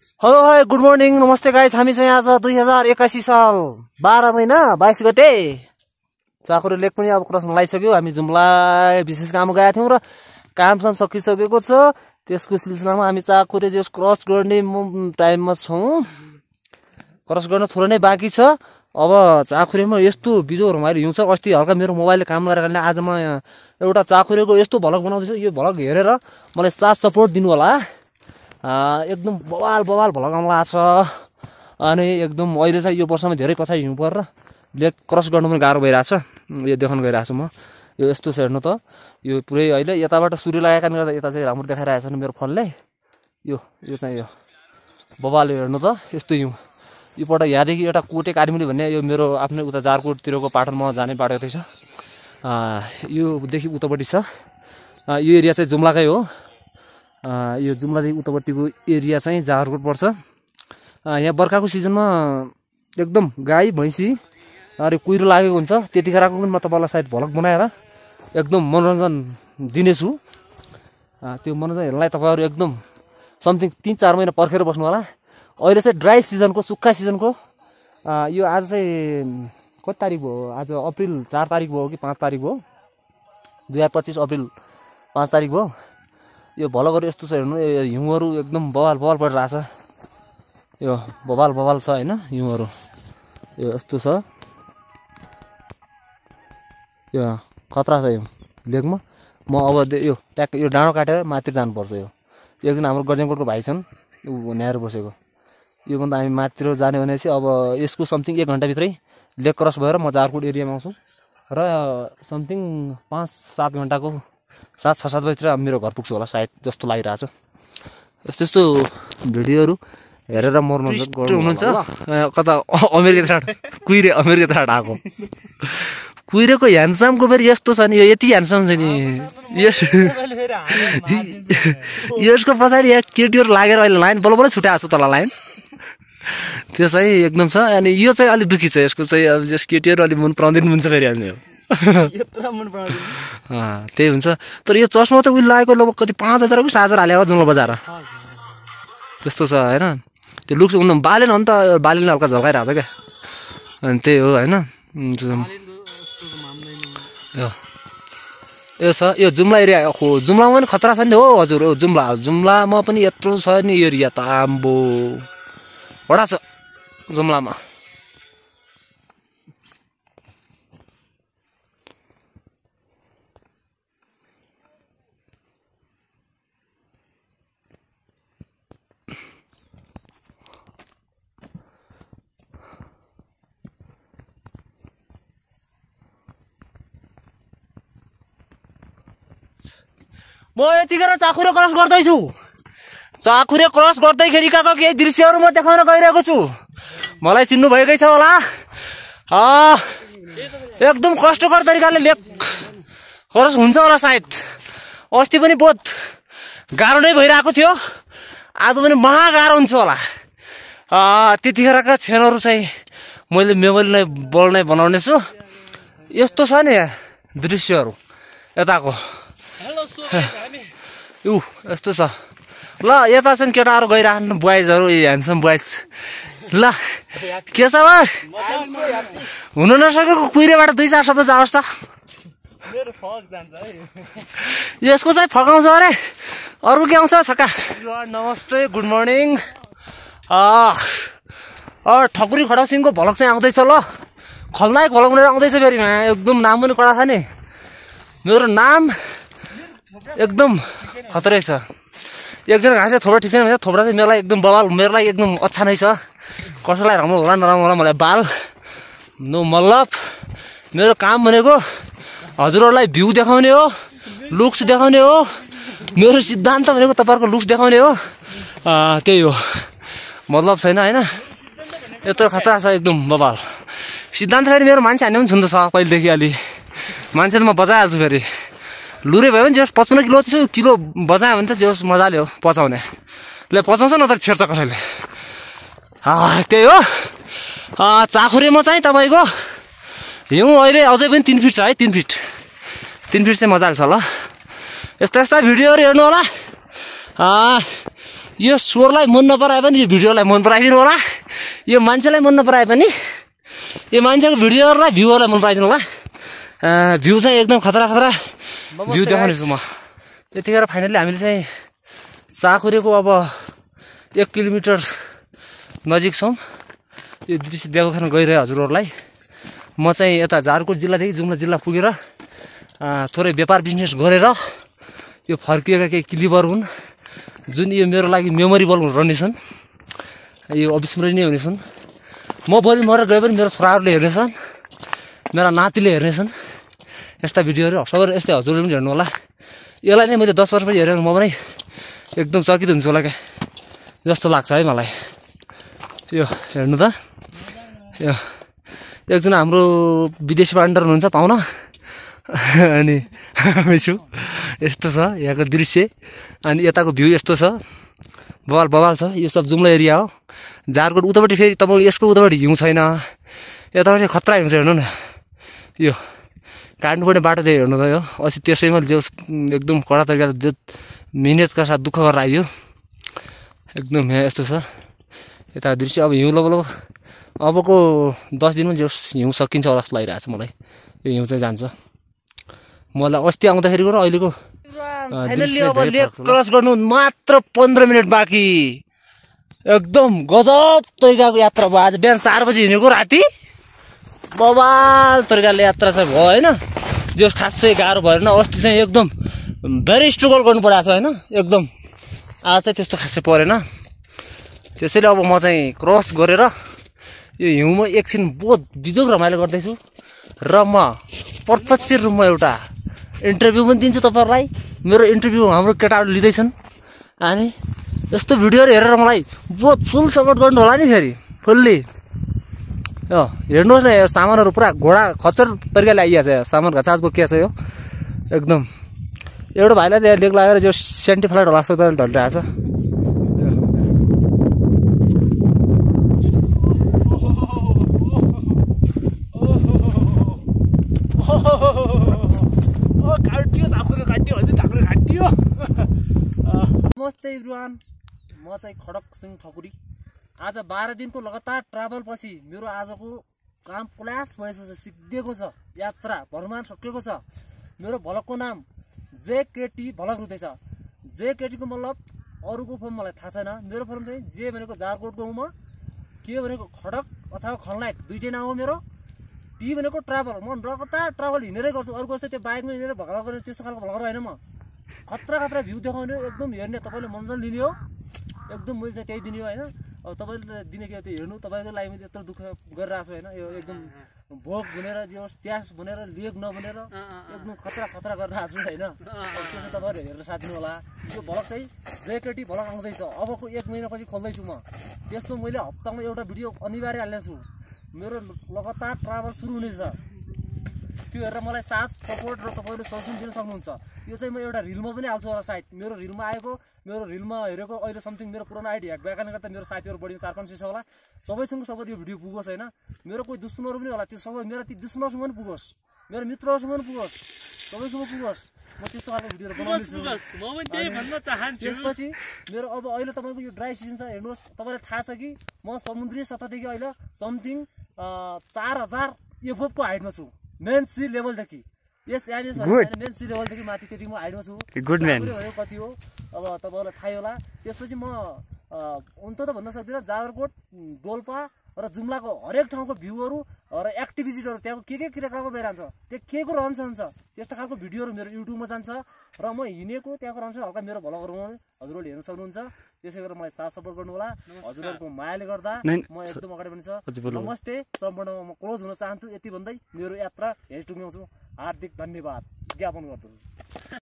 Hello hi good morning नमस्ते guys. हामी चाहिँ आज 2081 साल 12 महिना 22 गते चाकुरे लेक पनि अब क्रस लगाइसक्यो। हामी जुम्ला विशेष काम गएका थियौं र काम सम सकिसकेको छ। त्यसको सिलसिलामा हामी चाकुरे जस क्रस गर्ने टाइममा छौं। क्रस गर्न थोरै नै बाँकी छ। अब चाकुरेमा यस्तो बिजोर मैले हिउँछ। अस्ति हल्का मेरो मोबाइलले काम गरेर आज म एउटा चाकुरेको यस्तो भलक बनाउँदैछु। यो भलक हेरेर मलाई साथ सपोर्ट दिनु होला। एकदम बवाल बवाल भलक आउन लाग्छ। अनि एकदम अहिले चाहिँ यो वर्षमा धेरै पछाडि हिउँ परेर लेक क्रस गर्नु पनि गाह्रो भइरहेछ। यो देखाउन गइरहेछु म। यो यस्तो छ हेर्नु त। यो पुरै अहिले यताबाट सूर्य लागेको कारणले गर्दा यता चाहिँ राम्रो देखाइरहेछ नि मेरो फोनले। यो चाहिँ यो बवाल हेर्नु त यस्तो हिउँ। योपल्ट यहाँदेखि एउटा कोटे कारिमुली भन्ने यो मेरो आफ्नै उता जारकोटतिरको पाटनमा जाने बाटो रहेछ। योदेखि उतापट्टि छ। यो एरिया चाहिँ जुम्लाकै हो। यो जुम्लादेखि उतापट्टिको एरिया चाहिँ जारकोट पर्छ। यहाँ बर्खाको सिजनमा एकदम गाई भैँसी अरे कुहिरो लागेको हुन्छ। त्यतिखेरको पनि म तपाईँलाई सायद भलक बनाएर एकदम मनोरञ्जन दिनेछु। त्यो मनोरञ्जन हेर्नलाई तपाईँहरू एकदम समथिङ 3-4 महिना पर्खेर बस्नु होला। अहिले चाहिँ ड्राई सिजनको सुक्खा सिजनको यो आज चाहिँ कति तारिक भयो? आज अप्रिल 4 तारिक भयो कि 5 तारिक भयो? 2025 अप्रिल 5 तारिक भयो। यो भलकहरू यस्तो छ हेर्नु। हिउँहरू एकदम बवाल बवाल परिरहेछ। यो बवाल बवाल छ हैन हिउँहरू। यो यस्तो छ। यो खतरा छ यो लेकमा। म अब यो ट्याक यो डाँडो काटेर माथि जानुपर्छ। यो एकदिन हाम्रो गर्जनकोटको भाइ छन् ऊ न्याएर बसेको। यो भन्दा हामी माथितिर जाने भनेपछि अब यसको समथिङ 1 घण्टा भित्रै लेक क्रस भएर म जारकोट एरियामा आउँछु र समथिङ 5-7 घण्टाको 7-6-7 बजीतिर मेरो घर पुग्छु होला सायद जस्तो लागिरहेछ। यस्तो भिडियोहरू हेरेर मनोरञ्जन गर्नुहुन्छ। कता अमेरिकाबाट कुहिरे अमेरिकाबाट आएको कुहिरेको ह्यान्डसमको फेरि यस्तो छ नि। यो यति ह्यान्डसम छ नि। यसको पछाडि केटीहरू लागेर अहिले लाइन बल्ल छुट्याएको छ तल लाइन। त्यो चाहिँ एकदम छ। अनि यो चाहिँ अलिक दुखी छ। यसको चाहिँ अब जस केटीहरू अलिक मन पराउँदैन हुन्छ फेरि हामी त्यही हुन्छ। तर यो चस्मा त उहिले लागेको लगभग कति 5,000 कि 7,000 हाल्यो जुम्ला बजार त्यस्तो छ होइन। त्यो लुक्स एकदम बालेन हो नि त। बालेनले हल्का झल्काइरहेको छ क्या। अनि त्यही हो होइन। यो छ यो जुम्ला एरिया हो। जुम्लामा पनि खतरा छ नि हो हजुर। हो जुम्लामा पनि यत्रो छ नि एरिया त आम्बो वडा छ जुम्लामा। म यतिखेर चाकुरे क्रस गर्दैछु। चाकुरे क्रस गर्दैखेरिका केही दृश्यहरू म देखाउन गइरहेको छु। मलाई चिन्नु भएकै छ होला। एकदम कष्टकर तरिकाले लेक क्रस हुन्छ होला सायद। अस्ति पनि बहुत गाह्रो नै भइरहेको थियो। आज पनि महा गाह्रो हुन्छ होला। त्यतिखेरका क्षणहरू चाहिँ मैले मेमोरीलाई बल्नै बनाउने छु। यस्तो छ नि दृश्यहरू यताको। यस्तो छ ल। यता चाहिँ केटाहरू गइरहनु बोइजहरू ह्यान्डसम बोइज। ल के छ भाइ? हुन नसकेको कुहिरेबाट 2-4 शब्द जाओस् त। यसको चाहिँ फकाउँछ अरे। अरू के आउँछ छक्का? नमस्ते गुड मर्निङ। ठकुरी खडक सिंहको भलक चाहिँ आउँदैछ ल। खलनायक भलक भनेर आउँदैछ फेरि। एकदम नाम पनि कडा छ नि। मेरो नाम एकदम खतरै छ। एकजना घाँसले थोप्रा ठिक छैन भने थोप्रा चाहिँ मेरोलाई एकदम बवाल। मेरोलाई एकदम अच्छा नै छ। कसैलाई राम्रो होला नराम्रो होला मलाई बाल नो मतलब। मेरो काम भनेको हजुरहरूलाई भ्यू देखाउने हो, लुक्स देखाउने हो। मेरो सिद्धान्त भनेको तपाईँहरूको लुक्स देखाउने हो। त्यही हो। मतलब छैन होइन। यत्रो खतरा छ एकदम बवाल सिद्धान्त। फेरि मेरो मान्छे हान्ने पनि छुन्द छ पहिलेदेखि। अलि मान्छे त म बजाइहाल्छु फेरि। लुरे भयो भने जे 55 किलो बजायो भने चाहिँ जे मजाले हो पचाउने। ले पचाउँछ न त छेड्छ कसैले। त्यही हो। चाखुरेमा चाहिँ तपाईँको हिउँ अहिले अझै पनि 3 फिट छ है। 3 फिट चाहिँ मजाले छ ल। यस्ता भिडियोहरू हेर्नु होला। यो स्वरलाई मन नपराए पनि यो भिडियोलाई मन पराइदिनु होला। यो मान्छेलाई मन नपराए पनि यो मान्छेको भिडियोहरूलाई भ्यूहरूलाई मन पराइदिनु होला। भ्यू चाहिँ एकदम खतरा खतरा भ्यू देखाउनेछु म। त्यतिखेर फाइनली हामीले चाहिँ चाकुरेको अब 1 किलोमिटर नजिक छौँ। यो दृश्य देखाउन गइरहे हजुरहरूलाई। म चाहिँ यता झारकोट जिल्लादेखि जुम्ला जिल्ला पुगेर थोरै व्यापार बिजनेस गरेर यो फर्किएका केही क्लिपहरू हुन् जुन यो मेरो लागि मेमोरेबल रहनेछन्, यो अविस्मरणीय हुनेछन्। म भोलि मरेर गए पनि मेरो छोराहरूले हेर्नेछन्, मेरा नातिले हेर्नेछन् यस्ता भिडियोहरू। सबै यस्तै हजुरले पनि हेर्नु होला। यसलाई नै मैले 10 वर्षपछि हेरेर म पनि एकदम चकित हुन्छु होला क्या जस्तो लाग्छ है मलाई। यो हेर्नु त, यो एकजना हाम्रो विदेशी पार्टनर हुनुहुन्छ पाहुना अनि हामी छु। यस्तो छ यहाँको दृश्य। अनि यताको भ्यू यस्तो छ, बवाल बवाल छ। यो सब जुम्ला एरिया हो। झारकोट उतापट्टि फेरि तपाईँको यसको उतापट्टि हिउँ छैन, यतापट्टि खतरा हिउँ छ। हेर्नु न, यो काट्नुपर्ने बाटो चाहिँ हेर्नु त। यो अस्ति त्यसैमा जो एकदम कडा तरिकाले मिहिनेतका साथ दुःख गरेर आयो एकदम। यहाँ यस्तो छ यता दृश्य। अब हिउँ लब अबको 10 दिनमा जो हिउँ सकिन्छ होला जस्तो लागिरहेको छ मलाई। यो हिउँ चाहिँ जान्छ। मलाई अस्ति आउँदाखेरि गएर अहिलेको फाइनली अब लेक क्रस गर्नु मात्र 15 मिनट बाँकी। एकदम गजब तरिकाको यात्रा भयो। आज बिहान 4 बजी हिँडेको राति बवाल तरिकाले यात्रा चाहिँ भयो होइन। जो खासै गाह्रो भएन। अस्ति चाहिँ एकदम भेरी स्ट्रगल गर्नु परेको छ होइन एकदम। आज चाहिँ त्यस्तो खासै परेन। त्यसैले अब म चाहिँ क्रस गरेर यो हिउँमा एकछिन बहुत बिजोग रमाइलो गर्दैछु। र म प्रत्यक्ष रूपमा एउटा इन्टरभ्यू पनि दिन्छु तपाईँहरूलाई। मेरो इन्टरभ्यू हाम्रो केटाहरूले लिँदैछन्। अनि यस्तो भिडियोहरू हेरेर मलाई बहुत फुल सपोर्ट गर्नु होला नि फेरि फुल्ली। यो हेर्नुहोस् न, यो सामानहरू पुरा घोडा खच्चर तरिकाले आइहाल्छ। सामान घचाच बोकिया छ यो एकदम। एउटा भाइलाई त्यहाँ लेक लगाएर जो सेन्टी फ्लाइट लाग्छ त ढलिरहेको छ। नमस्ते एभ्रिवान, म चाहिँ खडक सिंह ठकुरी। आज 12 दिनको लगातार ट्राभल पछि मेरो आजको काम क्लास भएछ, सिद्धिएको छ, यात्रा भरमान सकिएको छ। मेरो भ्लगको नाम जेकेटी भ्लग हुँदैछ। जेकेटीको मतलब अरूको फर्म मलाई थाहा छैन। मेरो फर्म चाहिँ जे भनेको झारकोट गाउँमा, के भनेको खडक अथवा खलनायक दुईटै नाम हो मेरो। टी भनेको ट्राभल। म लगातार ट्राभल हिँडेरै गर्छु। अर्को जस्तै त्यो बाइकमा हिँडेर भगाएर गर्ने त्यस्तो खालको भ्लगर होइन म। खतरा खतरा भ्यू देखाउने एकदम हेर्ने तपाईँले मजा लिने हो एकदम। मैले चाहिँ त्यही दिने हो होइन। अब तपाईँले दिने के त्यो हेर्नु। तपाईँको लागि मैले यत्रो दुःख गरिरहेको छु होइन। यो एकदम भोग भनेर जे होस् प्यास भनेर लेक नबनेर एकदम खतरा खतरा गरिरहेको छु होइन। त्यो चाहिँ तपाईँहरू हेरेर साथ दिनु होला। यो भ्लग चाहिँ जेकेटी भ्लग आउँदैछ। अबको 1 महिनापछि खोल्दैछु म। त्यसमा मैले हप्तामा एउटा भिडियो अनिवार्य हाल्नेछु। मेरो लगातार ट्राभल सुरु हुनेछ। त्यो हेरेर मलाई साथ सपोर्ट र तपाईँले सजेसन दिन सक्नुहुन्छ। यो चाहिँ म एउटा रिलमा पनि हाल्छु होला सायद। मेरो रिलमा आएको, मेरो रिलमा हेरेको अहिले समथिङ मेरो पुरानो आइडी ह्याक भएकाले गर्दा मेरो साथीहरू बढी 4-500 छ होला। सबैसँग सबै यो भिडियो पुगोस् होइन। मेरो कोही दुश्मनहरू पनि होला, त्यो सबै मेरो ती दुश्मनहरूसँग पनि पुगोस्, मेरो मित्रहरूसँग पनि पुगोस्, सबैसँग पुगोस्। म त्यस्तो खालको भिडियोहरू बनाउँदैछु। त्यसपछि मेरो अब अहिले तपाईँको यो ड्राई सिजन छ। हेर्नुहोस्, तपाईँलाई थाहा छ कि म समुद्री सतहदेखि अहिले समथिङ 4000 एफओको हाइटमा छु। मेन सी लेभलदेखि। यस एरिया मेन सी लेभलदेखि माथि त्यति म हाइटमा छु। कति हो अब तपाईँलाई थाहै होला। त्यसपछि म अन्त त भन्न सक्दिनँ। जाजरकोट, डोल्पा र जुम्लाको हरेक ठाउँको भ्यूहरू र एक्टिभिटीहरू, त्यहाँको के क्रियाकलाप भइरहन्छ, त्यो के को रहन्छ त्यस्तो खालको भिडियोहरू मेरो युट्युबमा जान्छ। र म हिँडेको त्यहाँको रहन्छ हल्का मेरो भ्लगहरूमा हजुरहरूले हेर्न सक्नुहुन्छ। त्यसै गरेर मलाई साथ सपोर्ट गर्नु होला। हजुरहरूको मायाले गर्दा म एकदम अगाडि बढ्छ। नमस्ते, सम्पूर्णमा म क्लोज हुन चाहन्छु। यति भन्दै मेरो यात्रा यही टुङ्ग्याउँछु। हार्दिक धन्यवाद ज्ञापन गर्दछु।